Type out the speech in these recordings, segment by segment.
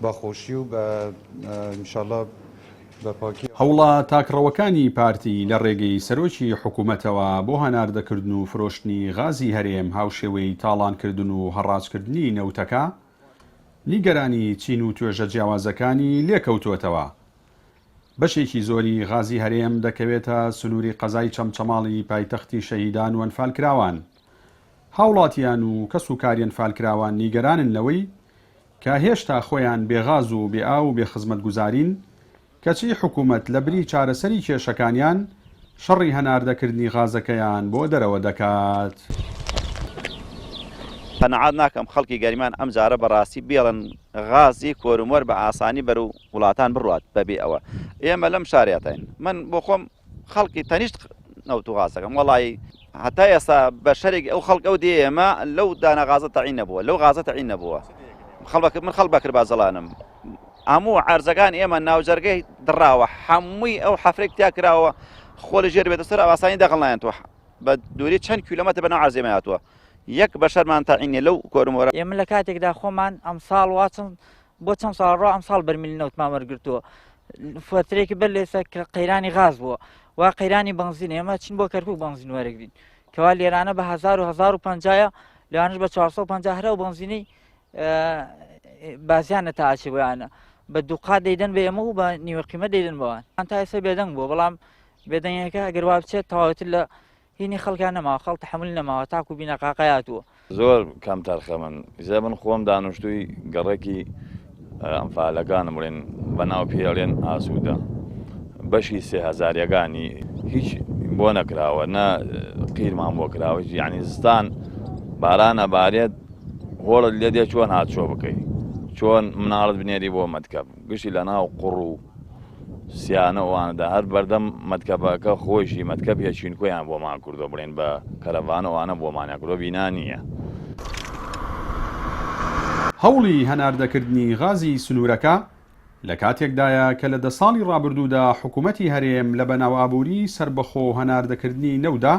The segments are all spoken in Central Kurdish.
بە خۆشی و بە ان شاءاللە بە پاکی. هەوڵە تاکڕەوەکانی پارتی لە ڕێگەی سەرۆکی حکومەتەوە بۆ هەناردەکردن و فرۆشتنی غازی هەرێم هاوشێوەی تاڵانکردن و هەڕاجکردنی نەوتەکە، نیگەرانی چین و توێژە جیاوازەکانی لێکەوتووەتەوە. بەشێکی زۆری غازی هەرێم دەکەوێتە سنووری قەزای چەمچەماڵی پایتەختی شەهیدان و ئەنفالکراوان. هاوڵاتیان و کەس و کاری ئەنفالکراوان نیگەرانن لەوەی کە هێشتا خۆیان بێ غاز و بێ ئاو و بێ خزمەتگوزارین، کەچی حکومەت لە بری چارەسەری کێشەکانیان، شەڕی هەناردەکردنی غازەکەیان بۆ دەرەوە دەکات. قەناعەت ناکەم خەڵکی گەرمیان ئەم جارە بەڕاستی بێڵن غازی کۆرومۆر بە ئاسانی بەرەو وڵاتان بڕوات بەبێ ئەوە ئێمە لەم شارەتین من بۆ خۆم خەڵکی تەنیشت نەوت و غازەکەم وەڵی هەتا ئێستا بە شەرێک ئەو خەڵک ئەو دێ ئێمە لەو دانە غازە تەعین نەبووە لەو غازە تەعین نەبووە خەڵک من خەڵ بەکر بازەڵانم هەموو عرزەکان ئێمە ناوجەرگەی دڕاوە هەمووی ئەو حەفرێک تیا کراوە خۆ لە ژێر بێتە سەر ئاسانی دەغڵ نایەن تۆ بە دووری چەند کیلۆمەتر بەناو عەرزێمە هاتووە یەک بەشەرمان تەعین لەو کۆرمۆرە. ئێمە لە کاتێکدا خۆمان ئەمساڵ وا چەند بۆ چەند ساڵ ڕۆ ئەمساڵ بەرمیل نەوتمان وەرگرتووە فترێکی بەر لێسە کە قەیرانی غاز بووە و قەیرانی بەنزین ئێمە چین بۆ کەرکک بەنزین وەرەگرین کەوا لێرانە بە هزار و 1050 لەوانش بە 450 هەرە و بەنزینەی بازیانە تا ئاچی بۆیانە بە دووقات دەیدەن بە ئێمە و بە نیوە قیمە دەیدەن بەوان تا ئێستا بێدەنگ بووە بەڵام بێدەنگەکە ئەگەر وا بچێت تەواوتر لە هینی خەڵکان نەماوە خەڵک تەحەمولی نەماوە تاکو بینەقاقای هاتووە. زۆر کەم تەرخەمن ئیستا من خۆم دانوشتوی گەڕەکی ئەنفالەکانم بڵێن بەناو پێ ئەڵێن ئاسوودە بەشی سێ هەزاریەکانی هیچ بۆ نەکراوە نە قیرمان بۆ کراوە یعنی زستان بارانە بارێت هۆڵت لێ دێ چۆن هاتچۆ بکەی چۆن مناڵت بنێری بۆ مەتکەب گشتی لە ناو قوڕ و سیانە ئەوانەدا هەر بەردەم مەتکەبەکە خۆیشی مەتکەب هەیە چینکۆیان بۆمان کردووە بڵێن بە کەرەڤانە ئەوانە بۆمانیان کردووە بینا نییە. هەوڵی هەناردەکردنی غازی سنوورەکە لە کاتێکدایە کە لە دە ساڵی ڕابردوودا حکومەتی هەرێم لە بەناو ئابووری سەربەخۆ هەناردەکردنی نەوتدا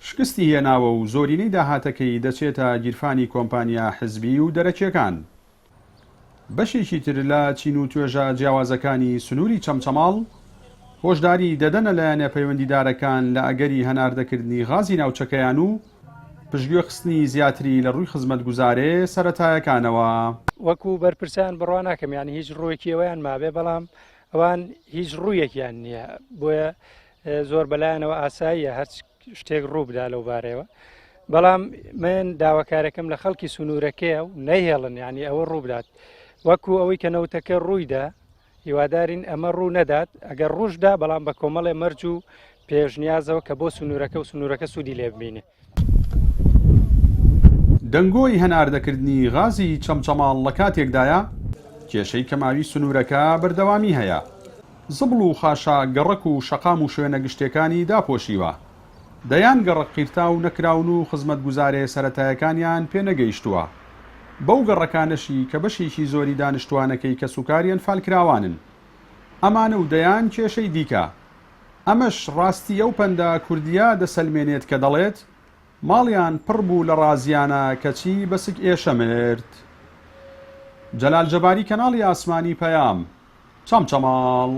شکستی هێناوە و زۆرینەی داهاتەکەی دەچێتە گیرفانی کۆمپانیا حزبی و دەرەکیەکان. بەشێکی تر لە چین و توێژە جیاوازەکانی سنووری چەمچەماڵ هۆشداری دەدەنە لایەنە پەیوەندیدارەکان لە ئەگەری هەناردەکردنی غازی ناوچەکەیان و پشتگوێ خستنی زیاتری لە ڕووی خزمەتگوزارێ سەرەتایەکانەوە. وەکو بەرپرسان بڕوا ناکەم یانی هیچ ڕوویەکی ئەویان مابێ بەڵام ئەوان هیچ ڕوویەکیان نییە بۆیە زۆر بەلایەنەوە ئاساییە هەرچ شتێک ڕوو بدا لەو بارەیەوە بەڵام من داواکارەکەم لە خەڵکی سنوورەکەیە و نەیهێڵن یعنی ئەوە ڕوو بدات وەکو ئەوەی کە نەوتەکە ڕوویدا هیوادارین ئەمە ڕوو نەدات ئەگەر ڕووشدا بەڵام بە کۆمەڵێ مەرج و پێشنیازەوە کە بۆ سنوورەکە و سنوورەکە سوودی لێ ببینێ. دەنگۆی هەناردەکردنی غازی چەمچەماڵ لە کاتێکدایە، کێشەی کەماوی سنوورەکە بەردەوامی هەیە، زبڵ و خاشاک گەڕەک و شەقام و شوێنە گشتێکانی داپۆشیوە. دەیان گەڕەک قیرتاو نەکراون و خزمەتگوزارێ سەرەتایەکانیان پێ نەگەیشتووە. بەو گەڕەکانەشی کە بەشێکی زۆری دانیشتووانەکەی کەسوکاری ئەنفالکراوانن. ئەمانە و دەیان کێشەی دیکە. ئەمەش ڕاستی ئەو پەندە کوردییە دەسەلمێنێت کە دەڵێت، ماڵیان پڕ بوو لە ڕازیانە کەچی بە سک ئێشە مرد. جەلال جەباری کەناڵی ئاسمانی پەیام. چەمچەماڵ.